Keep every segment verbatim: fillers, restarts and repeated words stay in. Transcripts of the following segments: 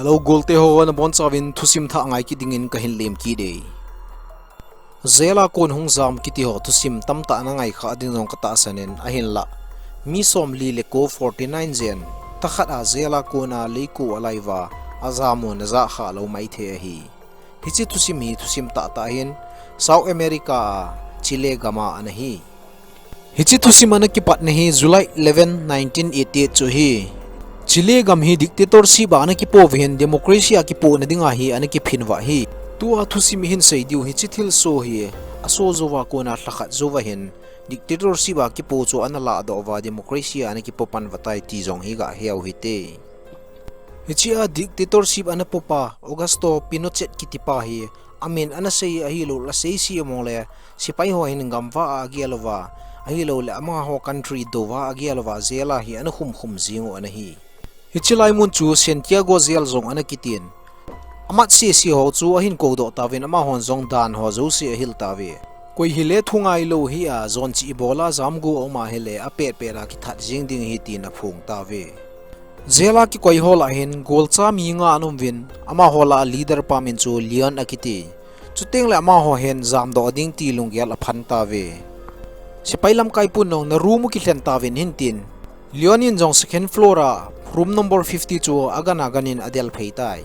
Hello, golte ho, nabonchauvin thusim thah ngai kit dingin kahin lem kit e. Jail a kon hung jam kiti ho thusim tamtah nangai kha ding jong katahsan in, ahinlah mi somli le ko, forty nine jen, thakhat a jail a kon a leiko alai uva ajam u najah kha lou maithei ahi. Hiche thusim hi thusim tahtah ahin, South America a Chile gam a ana hi. Hiche thusim ana kipatna hi July eleven, nineteen eighty-eight chu ahi. Chile gam hi dictatorship a ana kipo uva hin democracy a kipohna dinga hi ana kiphin uva ahi. Tua thusim ihin sei diu hiche thilsoh hi, asoh jouva kona lhakhat jouva hin dictatorship a kipo chu ana lahdoh uva democracy a ana kipo pan uva tai ti jong hi gahe u hite. Hiche a dictatorship ana popa Augusto Pinochet kitipa hi, amin ana sei ahilou le asei se mong le, sepai ho hin gamvah a agel uva, ahilou le amaho country douva agel uva jail a hi ana khum khum jing u ana hi. Hiche lai mun chu Santiago jail jong ana kitin. Amat sese ho chu ahin koudoh tauvin, amahon jong dan ho jouse ahil tauve. Koi hile thu ngailou hi a, jon cheh bol a jam go aum ahile apet pet a kithat jing ding ahi tin aphong tauve. Jail a kikoi ho lah hin golcha mi nga ana um uvin, amaho lah a leader pa min chu Leon akiti. Chuteng le amaho hin jamdoh ding ti lunggel aphan tauve. Sepai lamkai pun jong na room u kilhen tauvin ahin tin. Leon in jong second floor a room number fifty chu agan agan in adel phei tai.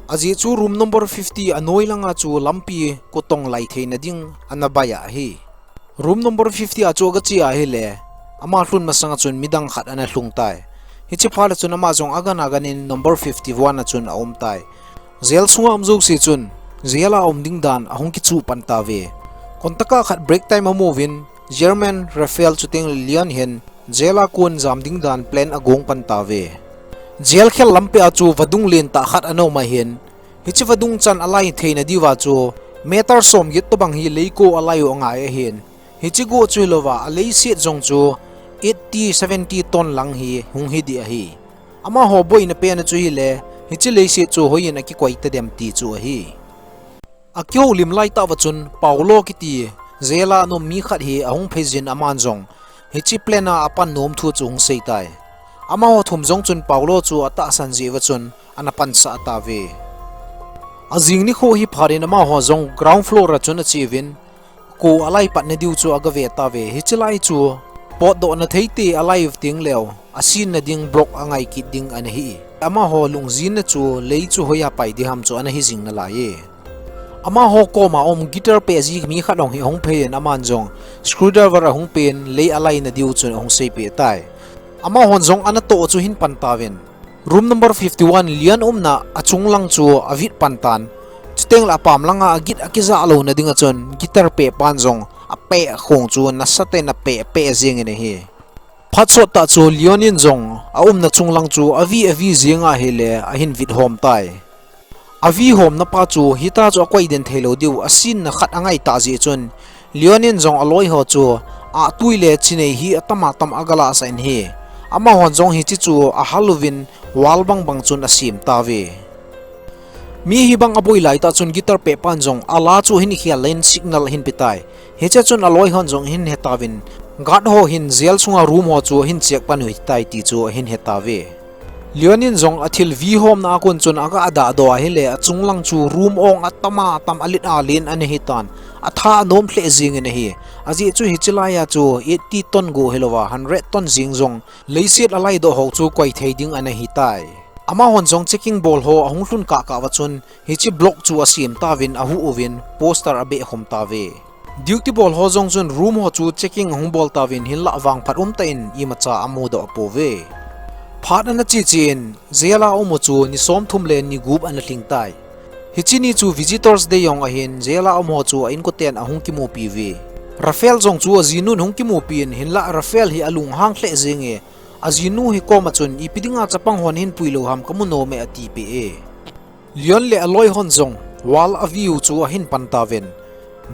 Ajeh chu room number fifty anoi langa chu lampi kotong lai theina ding ana bai a ahi. Room number fifty a chu aga che ahile, ama lhun masanga chun midang khat ana lhung tai. Hiche phat a chun ama jong agan agan in number fifty-one a chun aum tai. Jail sunga um jouse chun, jail a um ding dan ahung kichuh pan tauve. Kontaka khat break time amu uvin, Chairman Rafael chuteng le Leon hin, jail a kon jam ding dan plan agong pan tauve. Jail khel lampi a chu vadung lentah khat ana um ahin, hiche vadung chan alai theina diuva chu meter somget tobang hi leiko alai u angai ahin. Hiche go chu hilouva, aleiset jong chu eighty, seventy ton lang hi hung hi ding ahi. Amaho boina pen a chu hile, hiche leiset chu hoiyin akikoi tadem ti chu ahi. Akihoulim laitah uva chun Paulo kiti jail a ana um mi khat hi ahung phei jin, aman jong hiche plan a apan nom thu chu hung sei tai. Amaho thum jong chun Paulo chu atahsan jeh uva chun ana pansah tauve. Ajing nikho hi phat in amaho jong ground floor a chun ache uvin, ko alai patna diu chu aga ve tauve. Hiche lai chu potdohna theite alai u teng leu, asinna ding block angai kit ding ana hi. Amaho lungjinna chu lei chu hoiya pai ding ham chu ana hi jing nalai e. Amaho koma um guitar peh ji mi khat jong hi ahung phei in, aman jong screwdriver ahung pen, lei alaina diu chu ahung seipeh tai. Amahon jong ana toh chu ahin pan tauvin, room number fifty-one Leon umna achung lang chu avit pan tan. Chuteng le apam langa agit akijah louna dinga chun guitar peh pan jong apeh khong chu nasatah in apeh peh jing in ahi. Phat sot tah chu Leon in jong aumna chung lang chu avi avi jing ahile ahin vit hom tai. Avi homna pa chu hitah chu akoi den thei lou diu, asinna khat angai tah jeh chun, Leon in jong aloi ho chu ahtui le chinei hi atam atam aga lahsah in ahi. Amahon jong hiche chu ahal uvin wall bang bang chun asem tauve. Mi hibang aboi laitah chun guitar peh pan jong ala chu ahin khel in signal ahin pe tai. Hiche chun aloi hon jong ahin he tauvin, guard ho hin jail sunga room ho chu ahin check pan u ahitai ti chu ahin he tauve. Leon in jong athil vi homna a kon chun aga dahdoh ahile, achung lang chu room ong atam atam, alet alen ana hi tan. Atha anom lheh jing in ahi. Ajeh chu hiche lai a chu eighty ton go hilouva, hundred ton jing jong leiset alaidoh ho chu koi thei ding ana hi tai. Amahon jong checking bol ho ahung lhun kah kah uva chun, hiche block chu asem tauvin, ahuh uvin, poster abeh khum tauve. Duty bol ho jong chun room ho chu checking ahung bol tauvin, hinlah vangphat umtah in imacha amudoh pouve. Phat ana che che in, jail a um u chu ni somthum le ni gup ana lhing tai. Hiche ni chu Visitors Day jong ahin, jail a um ho chu a inkoten ahung kimupi uve. Rafael jong chu ajinun ahung kimupi in, hinlah Rafael hi alunghang lheh jeng e, ajinu hi koma chun, ipi dinga chapang hon hin pui lou ham, kamu nom e, atipeh e. Leon le aloi hon jong wall avi u chu ahin pan tauvin,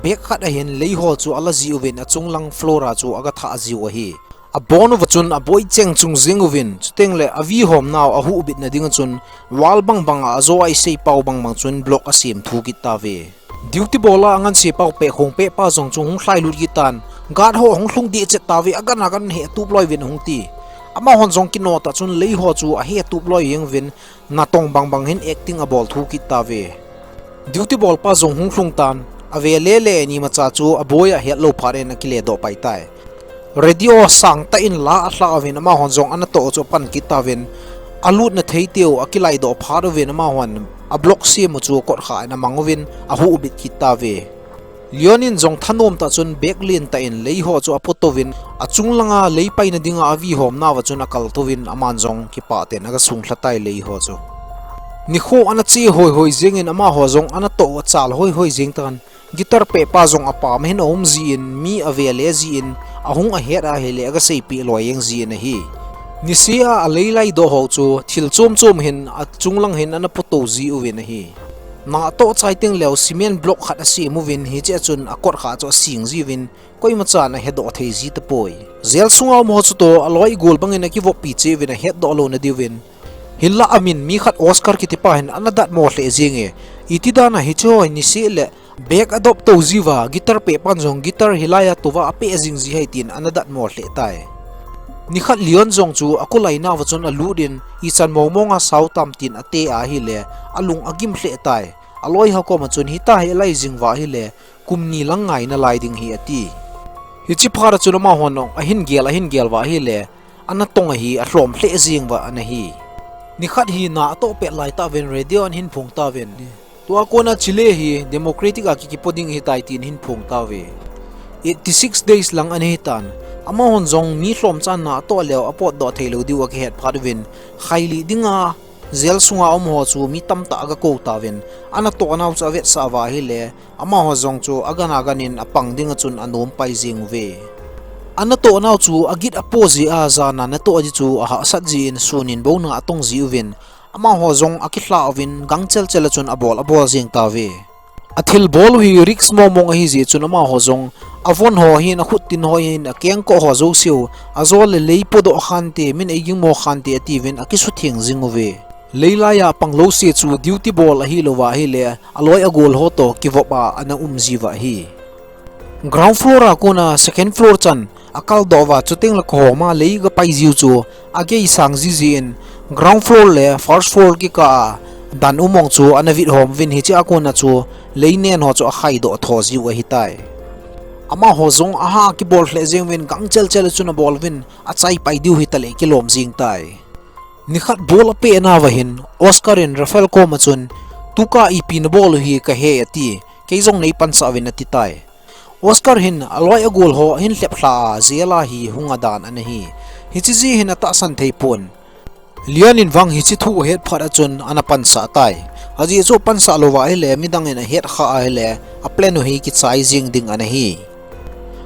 bag khat ahin lei ho chu ala jih uvin, achung lang floor a chu aga thah jiu ahi. Abon uva chun aboi cheng chung jeng uvin, chuteng le avi homnau ahuh bitna dinga chun wall bang bang a ajo a isei pau bang bang chun block asem thu kit tauve. Duty bol a anganse pau peh khong peh pa jong chu hung lhai lut kit tan, guard ho ahung lhung deh chet tauve, agan agan he atup loi uvin ahung ti. Amahon jong kino tah chun lei ho chu ahe tup loi jeng uvin, natong bang bang hin acting abol thu kit tauve. Duty bolpa jong hung lhung tan, ave le le ni macha chu aboi a het lou phat in akile doh pai tai. Radio sang tah in la alha uvin amahon jong anatoh chu apan kit tauvin, alutna thei teu akilai doh phat uvin amahon ablock sem u chu kot kha in amang uvin ahuh bit kit tauve. Leon in jong thanom tah chun bag len tah in lei ho chu apotouvin, achung langa lei paina dinga avihom nauva chun akaltouvin aman jong kipah tah in aga sunglha tai lei ho chu. Nikho ana che hoi hoi jeng in amaho jong anatoh u achal hoi hoi jeng tan, guitar pehpa jong apam hin aum jin mi ave le jin ahung ahet ahile aga seipeh loi jeng jin ahi. Niseh a alei lai doh ho chu thil chom chom hin achung lang hin ana poto ji uvin ahi. Natoh chai teng leu cement block khat asem uvin hiche a chun akot kha chu asing jiuvin koima chan ahedoh thei ji tapoi. Jail sunga um ho chutoh aloi igol bangin akivoppi cheh uvin ahetdoh louna diuvin. Hinlah amin mi khat Oscar kitipa hin ana datmo lheh jenge. Iti dan a hiche ho hi niseh le bag adop to jiuva guitar pehpan jong guitar hilai a touva apeh jing ji ahi tin ana datmo lheh tai. Nikhat Leon jong chu akolai nauva chun alut in ichan mong mong a sao tam tin ate ahile alung agim lheh tai. Aloi ho koma chun hita hi alai jing uva ahile kum ni lang ngaina lai ding ahi ati. Hiche phat a chun amahon ahin gel ahin gel uva ahile anatong ahi alhom lheh jeng uva ana hi. Nikhat hi na atoh pet lai tauvin radio ana hin phong tauvin. Tua kona Chile hi democratic a ki kipo ding ahitai tin hin phong tauve. Eighty six days lang ana hitan. Amahon jong mi lhom chan na atoh leu apotdoh thei lou diu akihet phat uvin, khailih dinga jail sunga um ho chu mi tamtah aga kou tauvin, anatoh nau chu avetsah uva ahile amaho jong chu agan agan in apang dinga chun anom pai jeng uve. Anatoh nau chu agit apo jeh a jana natoh ding chu ahahsat jin sun in bou na atong jiuvin, amaho jong akilhah uvin gangchel chel a chun abol abol jeng tauve. Athil bol u hi risk mong mong ahi jeh chun amaho jong avon ho hin akhut tin ho hin akengkoh ho jouseu ajol le lei podoh khante min eiging mo khante atiuvin akisutheng jing uve. Leilai a pang lou se chu duty bol ahilouva ahile aloi agol ho toh kivop a ana um jiuva ahi. Ground floor a kona second floor chan akaldoh uva chuteng le kahoma lei gapai jiu chu agei sang jiji in ground floor le first floor kikah a dan umong chu ana vithom uvin hiche a kona chu leinen ho chu akhaidoh tho jiu ahitai. Amaho jong aha kibol lheh jeng uvin gangchel chel a chun abol uvin achaipai diu hitaleh kilom jeng tai. Nikhat ball apeh nauva hin Oscar in Rafael koma chun, tukah ipi nabol u hi kahe ati, kei jong neipansah uvin atitai. Oscar hin aloi agol ho ahin lhep lha a jail a hi hung adan ana hi. Hiche jeh hin atahsan theipon. Leon in vang hiche thu ahet phat a chun ana pansah tai. Ajeh chu apansah louva ahile midang in ahet kha ahile aplan u hi kichai jeng ding ana hi.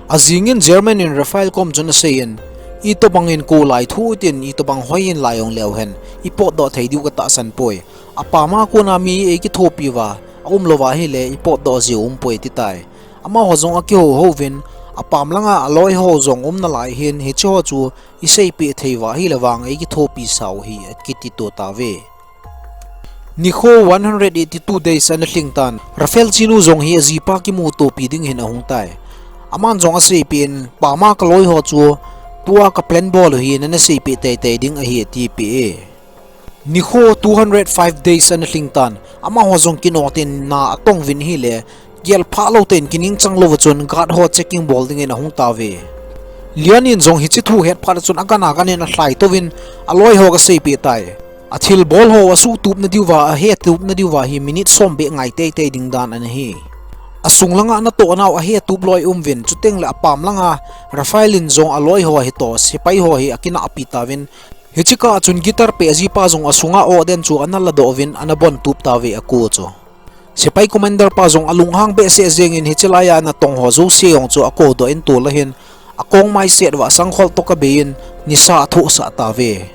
Ajing in German in Rafael kom chun asei in, itobang in kou lai thu tin itobang hoi in lai jong leu hen, ipotdoh thei diu katahsan poi. Apam a kona mi eikithopi uva aum louva ahile ipotdoh jiu umpoi atitai. Amaho jong akihou hou vin, apam langa aloi ho jong um nalai hin hiche ho chu iseipeh thei uva ahile vang eikithopi sau hi akiti to tauve. Nikho one hundred eighty two days ana lhing tan, Rafael chinu jong hi ajipa kimutopi ding hin ahung tai. Aman jong aseipeh in, pam a kaloi ho chu tua kaplan bol u hi nana seipeh teitei ding ahi atipeh e. Nikho two hundred five days ana lhing tan, amaho jong kinoh tin na atong uvin ahile, gelphah lou tah in kiningchang louva chun guard ho checking bol ding in ahung tauve. Leon in jong hiche thu ahet phat a chun agan agan in alhai touvin aloi ho agaseipeh tai. Athil bol ho asuhtup nadiuva, ahetup nadiuva hi minute som beh ngai teitei ding dan ana hi. Asung langa natoh nau ahetup loi um uvin, chuteng le apam langa Rafael in jong aloi ho hitoh sepai ho hi akinahpi tauvin, hiche kah a chun guitar peh ajipa jong asunga oh den chu ana ladoh uvin ana bontup tauve ako chu. Sepai commander pa jong alunghang behseh jeng in hiche laiya natong ho jouse jong chu akodoh in tol ahin, akong maiset uva sangkhol toh kabei in nisa athohsah tauve.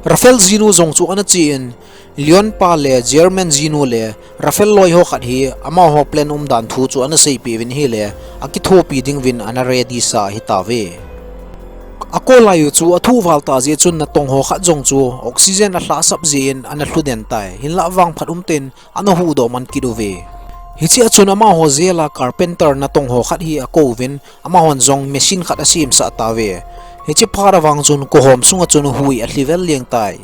Rafael jinu jong chu ana che in, Leon pa le German jinu le Rafael loi ho khat hi amaho plan umdan thu chu ana seipeh uvin ahile, akithopi ding uvin ana ready sa ahitauve. Ako lai u chu athuh val tah jeh chun natong ho khat jong chu oxygen alhahsap jeh in ana lhu den tai. Hinlah vangphat umtah in ana huhdoh man kit uve. Hiche a chun amaho jail a carpenter natong ho khat hi akouvin, amahon jong machine khat asemsah tauve. Hiche phat a vang chun kohom sunga chun hui alhi vel leng tai.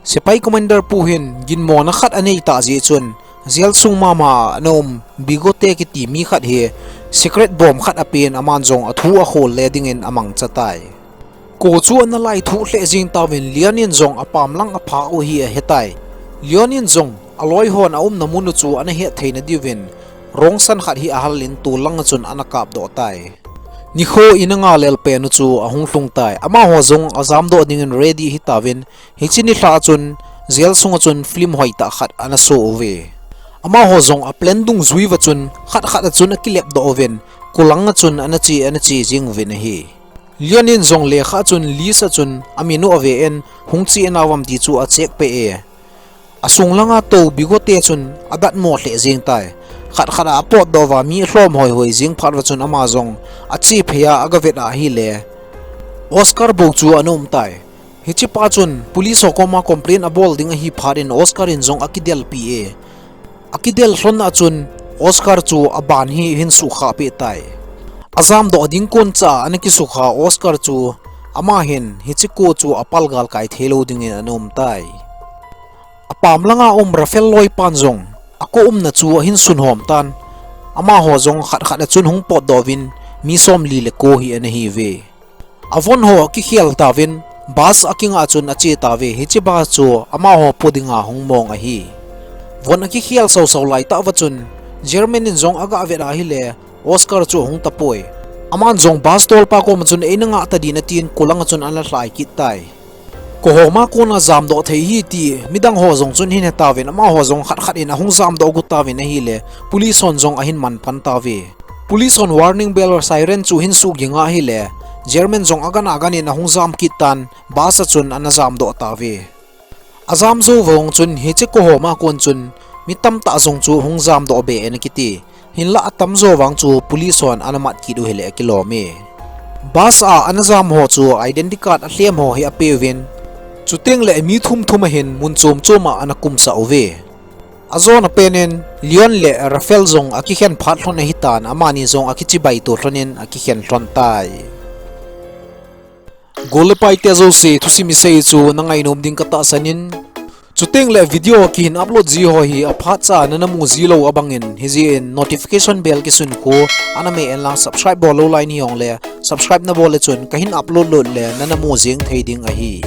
Sepai commander pu hin ginmona khat anei tah jeh chun jail sung mama a ana um Bigote kiti mi khat hi secret bom khat apen aman jong athu akhol le dingin amangcha tai. Ko chu ana lai thuh lheh jing tauvin Lian in jong apam lang apha u hi ahe tai. Lian in jong aloi hon aumna mun u chu ana het theina diuvin rongsan khat hi ahal in tol langa chun ana kapdoh tai. Nikho in anga lel pen u chu ahung lhung tai. Amaho jong ajamdoh dingin ready hitauvin, hiche nilhah a chun jail sunga chun film hoitah khat ana show uve. Amaho jong a plan dungjui uva chun khat khat a chun akilepdoh uvin, kolanga chun ana che, ana che jing uvin ahi. Lian in jong lekha chun list a chun amin u ave in, hung che nau vem ti chu acheck peh e. Asung langa tou Bigote chun adatmo lheh jeng tai. Khat khat a apotdoh uva mi alhom hoi hoi jeng phat uva chun ama jong ache phei a agavet a ahile Oscar bou chu ana um tai. Hiche pa chun police ho koma complain abol ding ahi phat in Oscar in jong akidelpi e. Akidel lhon a chun Oscar chu aban hi ahin sukha peh tai. Ajamdoh ding kon cha ana kisukha Oscar chu ama hin hiche ko chu apal galkai theilou dingin ana um tai. Apam langa um Rafael loipan jong ako umna chu ahin sunhom tan. Amaho jong khat khat a chun hung potdoh uvin mi somli le ko hi ana hiuve. Avon ho akikhel tauvin bus akingah chun ache tauve. Hiche bus chu amaho po dinga hung mong ahi. Von akikhel sausau laitah uva chun German in jong agavet a ahile Oscar chu ahung tapoi. Aman jong bus tolpa koma chun eina ngah tadin atin kolanga chun ana lhai kit tai. Kohoma kona jamdoh thei hi ti midang ho jong chun ahin he tauvin amaho jong khat khat in ahung jamdoh gu tauvin ahile police hon jong ahin manpan tauve. Police hon warning bell siren chu ahin suhging a ahile German jong agan agan in ahung jam kit tan bus a chun ana jamdoh tauve. Ajam jou vang chun hiche kohoma kon chun mi tamtah jong chu hung jamdoh be in akiti. Hinlah atamjo vang chu police hon ana mat kit u hile akilom e. Bus a ana jam ho chu identity card alhem ho hi apeuvin, chuteng le mi thum thum ahin mun chom chom a ana kumsah uve. Ajona pen in Leon le Rafael jong akikhen phat lhon ahitan amani jong akichibai to lhon in akikhen lhon tai. Gol le paite jouse thusim isei chu nangainom ding katahsan in, chuteng le video kihin upload ji ho hi aphat cha nana mu ji lou abang in, hijeh in notification bell kisun khu ana me in lang subscribe bol lou lai nahi jongle subscribe nabol le chun kahin upload lut le nana mu jeng thei ding ahi.